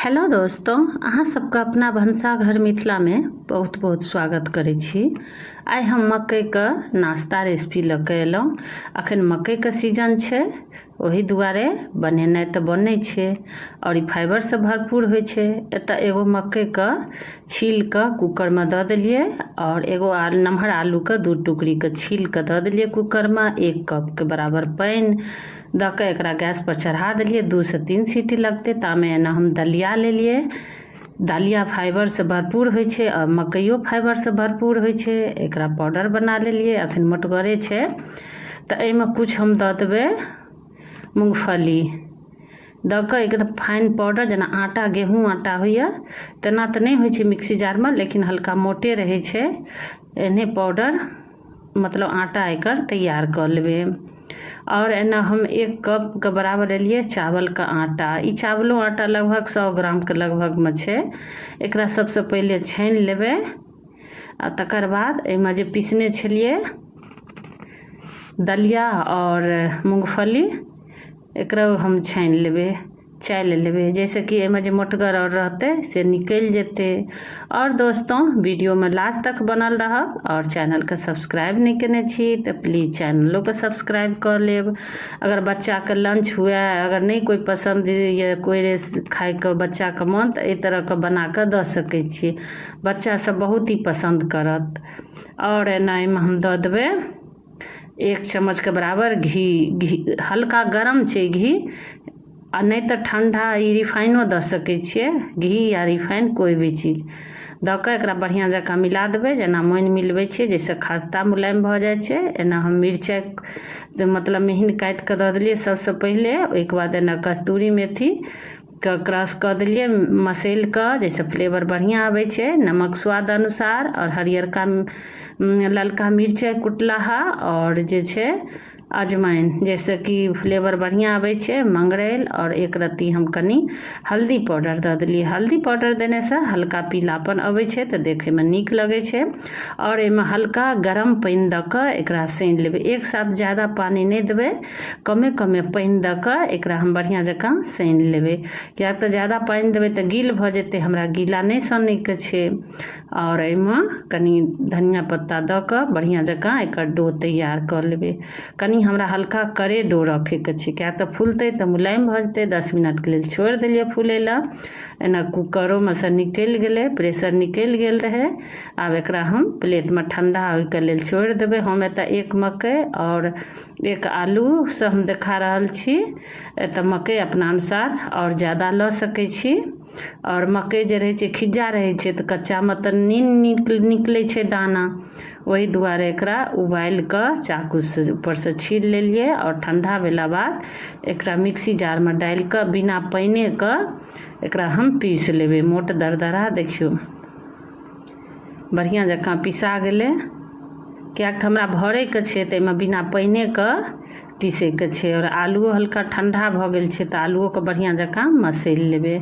Hello दोस्तों, अहाँ सबके अपना भनसाघर मिथिलामे बहुत बहुत स्वागत करै छी। आइ हम मकइके नाश्ता रेसिपी लऽ कऽ अयलहुँ। अखन मकइके सीजन छै, ओहि दुआरे बनेनाइ तऽ बनै छै आओर ई फाइबरसँ भरपूर होइ छै। एतऽ एगो मकइके छील कऽ कूकरमे दऽ देलियै आओर एगो नमहर आलूके दू टुकड़ीके छील कऽ दऽ देलियै कूकरमे। एक कपके बराबर पानि दऽ कऽ एकरा गैसपर चढ़ा देलियै। 2 सँ 3 सीटी लगतै, तामे एना हम दलिया लेलियै। दलिया फाइबरसँ भरपूर होइ छै आओर मकइयो फाइबरसँ भरपूर होइ छै। एकरा पाउडर बना लेलियै। अखन मोटगरे छै, तऽ एहिमे किछु हम दऽ देबै मूँगफली। दऽ कऽ एकदम फाइन पाउडर, जेना आटा, गेहूँ आटा होइए तेना तऽ नहि होइ छै मिक्सी जारमे, लेकिन हल्का मोटे रहै छै। एहने पाउडर, मतलब आटा एकर तैयार कऽ लेबै। आओर एना हम एक कपके बराबर लेलियै चावलके आटा। ई चावलो आटा लगभग 100 ग्रामके लगभगमे छै। एकरा सबसँ पहिले छानि लेबै आ तकर बाद एहिमे जे पीसने छलियै दलिया आओर मूँगफली, एकरो हम छानि लेबै, चालि लेबै, जाहिसँ कि एहिमे जे मोटगर आओर रहतै से निकलि जेतै। आओर दोस्तों, वीडियोमे लास्ट तक बनल रहब आओर चैनलके सब्सक्राइब नहि केने छी तऽ प्लीज चैनलोके सब्सक्राइब कऽ लेब। अगर बच्चाके लंच हुए, अगर नहि कोइ पसन्द यऽ कोइ खाइके बच्चाके मन, तऽ एहि तरहके बना कऽ दऽ सकै छी। बच्चा सब बहुत ही पसन्द करत। आओर एना एहिमे हम दऽ देबै एक चम्मचके बराबर घी। घी हल्का गरम छै घी, आ नहि तऽ ठण्डा ई रिफाइनो दऽ सकै छियै। घी या रिफाइन कोइ भी चीज दऽ कऽ एकरा बढ़िआँ जकाँ मिला देबै, जेना मोनि मिलबै छियै, जाहिसँ खस्ता मुलायम भऽ जाइ छै। एना हम मिरचाइ मतलब महीन काटि कऽ दऽ देलियै सभसँ पहिले। ओहिके बाद एना कस्तूरी मेथी के क्रश कऽ देलियै मसैल कऽ, जाहिसँ फ्लेवर बढ़िआँ अबै छै। नमक स्वाद अनुसार आओर हरियरका ललका मिरचाइ कुटलाहा आओर जे छै अजमाइन, जाहिसँ कि फ्लेवर बढ़िआँ अबै छै। मंगरैल आओर एक रत्ती हम कनि हल्दी पाउडर दऽ देलियै। हल्दी पाउडर देनेसँ हल्का पीलापन अबै छै, तऽ देखैमे नीक लगै छै। आओर एहिमे हल्का गरम पानि दऽ कऽ एकरा सानि लेबै। एक साथ ज्यादा पानि नहि देबै, कमे कमे पानि दऽ कऽ एकरा हम बढ़िआँ जकाँ सानि लेबै, किएक तऽ ज्यादा पानि देबै तऽ गील भऽ जेतै। हमरा गीला नहि सनैके छै। आओर एहिमे कनि धनिया पत्ता दऽ कऽ बढ़िआँ जकाँ एकर डो तैयार कऽ लेबै। कनि हमरा हल्का करे डो रखैके छै, किएक तऽ फुलतै तऽ मुलायम भऽ जेतै। 10 मिनटके लेल छोड़ि देलियै फुलै लए। एना कूकरोमे सँ निकलि गेलै, प्रेशर निकलि गेल रहै। आब एकरा हम प्लेटमे ठण्डा होइके लेल छोड़ि देबै। हम एतऽ एक मकइ आओर एक आलूसँ हम देखा रहल छी। एतऽ मकइ अपना अनुसार आओर ज्यादा लऽ सकै छी। आओर मकइ जे रहै छै खिज्जा रहै छै, तऽ कच्चामे तऽ नील निकलै छै दाना। ओहि दुआरे एकरा उबालि कऽ चाकूसँ ऊपरसँ छील लेलियै आओर ठण्डा भेला बाद एकरा मिक्सी जारमे डालि कऽ बिना पानिएके एकरा हम पीस लेबै मोट दरदरा। देखियौ, बढ़िआँ जकाँ पिसा गेलै, किएक तऽ हमरा भरैके छै, तऽ एहिमे बिना पानिएके पीसैके छै। आओर आलुओ हल्का ठण्डा भऽ गेल छै, तऽ आलुओके बढ़िआँ जकाँ मसैल लेबै।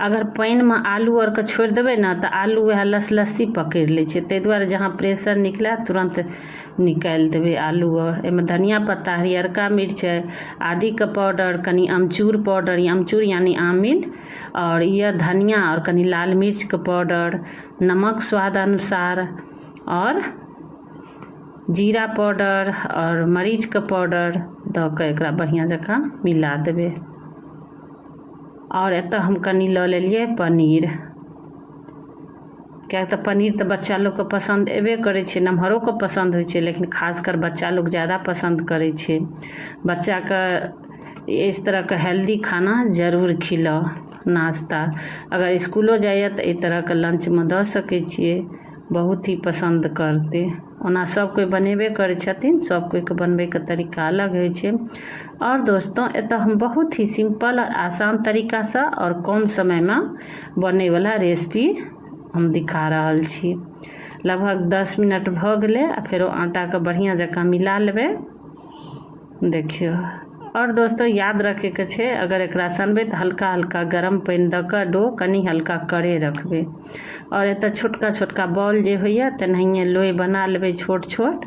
अगर पानिमे आलू आरके छोड़ि देबै ने, तऽ आलू वएह लसलस्सी पकड़ि लै छै। ताहि दुआरे जहाँ प्रेशर निकलै, तुरन्त निकालि देबै आलू। आर एहिमे धनिया पत्ता, हरियरका मिरचाइ, आदीके पाउडर, कनि अमचूर पाउडर, अमचूर यानि आमिल, आओर यऽ धनिया आओर कनि लाल मिर्चके पाउडर, नमक स्वाद अनुसार आओर जीरा पाउडर आओर मरीचके पाउडर दऽ कऽ एकरा बढ़िआँ जकाँ मिला देबै। आओर एतऽ हम कनि लऽ लेलियै पनीर, किएक तऽ पनीर तऽ बच्चा लोकके पसन्द अयबे करै छै, नमहरोके पसन्द होइ छै, लेकिन खासकर बच्चा लोक ज्यादा पसन्द करै छै। बच्चाके इस तरहके हेल्दी खाना जरूर खिलाउ। नाश्ता अगर इसकुलो जाइए तऽ एहि तरहके लंचमे दऽ सकै छियै, बहुत ही पसन्द करतै। ओना सभ कोइ बनेबे करै छथिन, सभ कोइके बनबैके तरीका अलग होइ छै। आओर दोस्तो, एतऽ हम बहुत ही सिम्पल आओर आसान तरीकासँ आओर कम समयमे बनैवला रेसिपी हम दिखा रहल छी। लगभग 10 मिनट भऽ गेलै आ फेरो आटाके बढ़िआँ जकाँ मिला लेबै। देखियौ, आओर दोस्तो, याद रखैके छै, अगर एकरा सनबै तऽ हल्का हल्का गरम पानि दऽ कऽ डो कनि हल्का करे रखबै। आओर एतऽ छोटका छोटका बॉल जे होइए, तेनाहिए लोइ बना लेबै छोट छोट।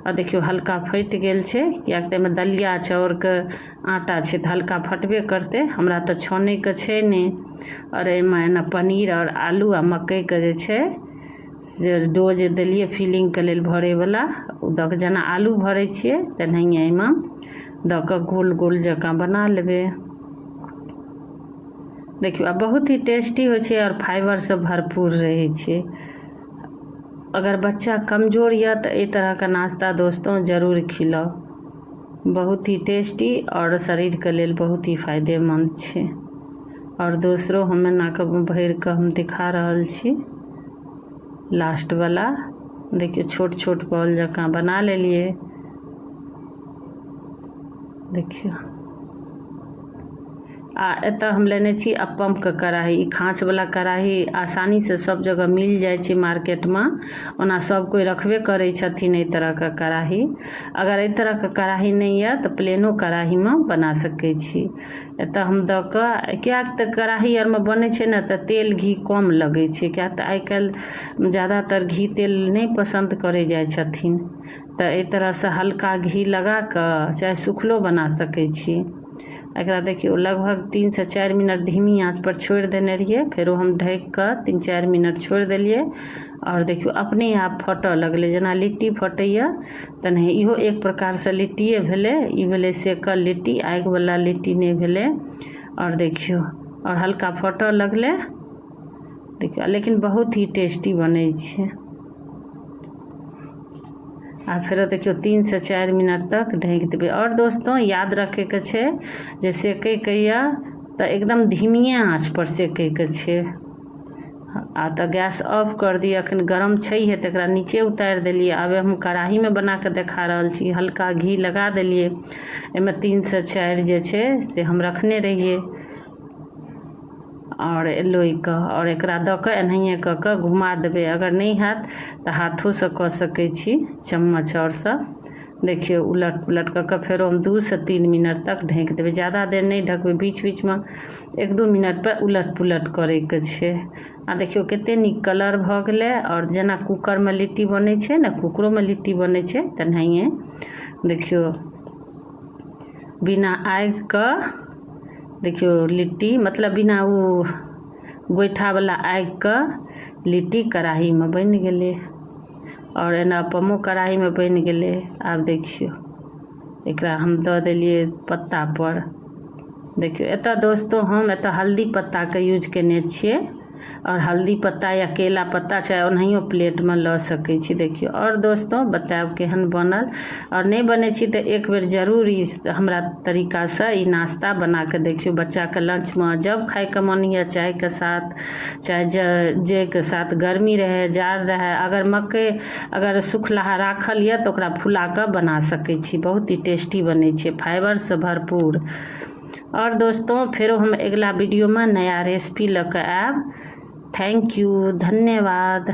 आ देखियौ, हल्का फटि गेल छै, किएक तऽ एहिमे दलिया चाउरके आटा छै, तऽ हल्का फटबे करतै। हमरा तऽ छानैके छै नहि। आओर एहिमे एना पनीर आओर आलू आ मकइके जे छै से डो जे देलियै फिलिंगके लेल भरैवला, ओ दऽ कऽ जेना आलू भरै छियै, तेनाहिए एहिमे दऽ कऽ गोल गोल जकाँ बना लेबै। देखियौ, आ बहुत ही टेस्टी होइ छै आओर फाइबरसँ भरपूर रहै छै। अगर बच्चा कमजोर यऽ तऽ एहि तरहके नाश्ता दोस्तों जरूर खिलाउ। बहुत ही टेस्टी आओर शरीरके लेल बहुत ही फायदेमन्द छै। आओर दोसरो हम एना कऽ भरि कऽ हम दिखा रहल छी। लास्टवला देखियौ, छोट छोट बॉल जकाँ बना लेलियै। देखियौ, आ एतऽ हम लेने छी अप्पमके कड़ाही। ई खाँचवला कड़ाही आसानीसँ सब जगह मिल जाइ छै मार्केटमे। ओना सब कोइ रखबे करै छथिन एहि तरहके कड़ाही। अगर एहि तरहके कड़ाही नहि यऽ तऽ प्लेनो कड़ाहीमे बना सकै छी। एतऽ हम दऽ कऽ, किएक तऽ कड़ाही आरमे बनै छै ने तऽ तेल घी कम लगै छै, किएक तऽ आइ काल्हि जादातर घी तेल नहि पसन्द करै जाइ छथिन। तऽ एहि तरहसँ हल्का घी लगा कऽ चाहे सुखलो बना सकै छी। एकरा देखियौ, लगभग 3 से 4 मिनट धीमी आँचपर छोड़ि देने रहियै। फेरो हम ढकि कऽ 3-4 मिनट छोड़ि देलियै। आओर देखियौ, अपने आप फटऽ लगलै, जेना लिट्टी फटैए तेनाही। इहो एक प्रकारसँ लिट्टिए भेलै। ई भेलै सेकल लिट्टी, आगिवला लिट्टी नहि भेलै। आओर देखियौ, आओर हल्का फटऽ लगलै। देखियौ, लेकिन बहुत ही टेस्टी बनै छै। आ फेरो देखियौ, 3 से 4 मिनट तक ढकि देबै। आओर दोस्तों, याद रखैके छै जे सेकैके यऽ तऽ एकदम धीमिए आँचपर सेकैके छै। आ तऽ गैस ऑफ कर दिअ। एखन गरम छैहे तऽ एकरा नीचे उतारि देलियै। आब हम कड़ाहीमे बना कऽ देखा रहल छी। हल्का घी लगा देलियै एहिमे। 3 से 4 जे छै से हम रखने रहियै आओर लोहिके, आओर एकरा दऽ कऽ एनाहिए कऽ कऽ घुमा देबै। अगर नहि हैत तऽ हाथोसँ कऽ सकै छी, चम्मच आओरसँ। देखियौ, उलट पुलट कऽ कऽ फेरो हम 2 से 3 मिनट तक ढकि देबै। ज्यादा देर नहि ढकबै, बीच बीचमे 1-2 मिनटपर उलट पुलट करैके छै। आ देखियौ, कतेक नीक कलर भऽ गेलै। आओर जेना कूकरमे लिट्टी बनै छै ने, कुकरोमे लिट्टी बनै छै तेनाहिए। देखियौ, बिना आगिके देखियौ लिट्टी, मतलब बिना ओ गोइठावला आगिके लिट्टी कड़ाहीमे बनि गेलै। आओर एना अप्पमो कड़ाहीमे बनि गेलै। आब देखियौ, एकरा हम दऽ देलियै पत्तापर। देखियौ, एतऽ दोस्तो हम एतऽ हल्दी पत्ताके यूज कयने छियै। आओर हल्दी पत्ता या केला पत्ता, चाहे ओनाहियो प्लेटमे लऽ सकै छी। देखियौ, आओर दोस्तो बतायब केहन बनल। आओर नहि बनै छी तऽ एक बेर जरूर ई हमरा तरीकासँ ई नाश्ता बना कऽ देखियौ। बच्चाके लंचमे जब खायके मन यऽ, चायके साथ, चाहे जाहिके साथ, गर्मी रहै, जाड़ रहै, अगर मकइ अगर सुखलाहा राखल यऽ तऽ ओकरा फुला कऽ बना सकै छी। बहुत ही टेस्टी बनै छै, फाइबरसँ भरपूर। आओर दोस्तों, फेरो हम अगिला वीडियोमे नया रेसिपी लऽ कऽ आयब। Thank you, धन्यवाद।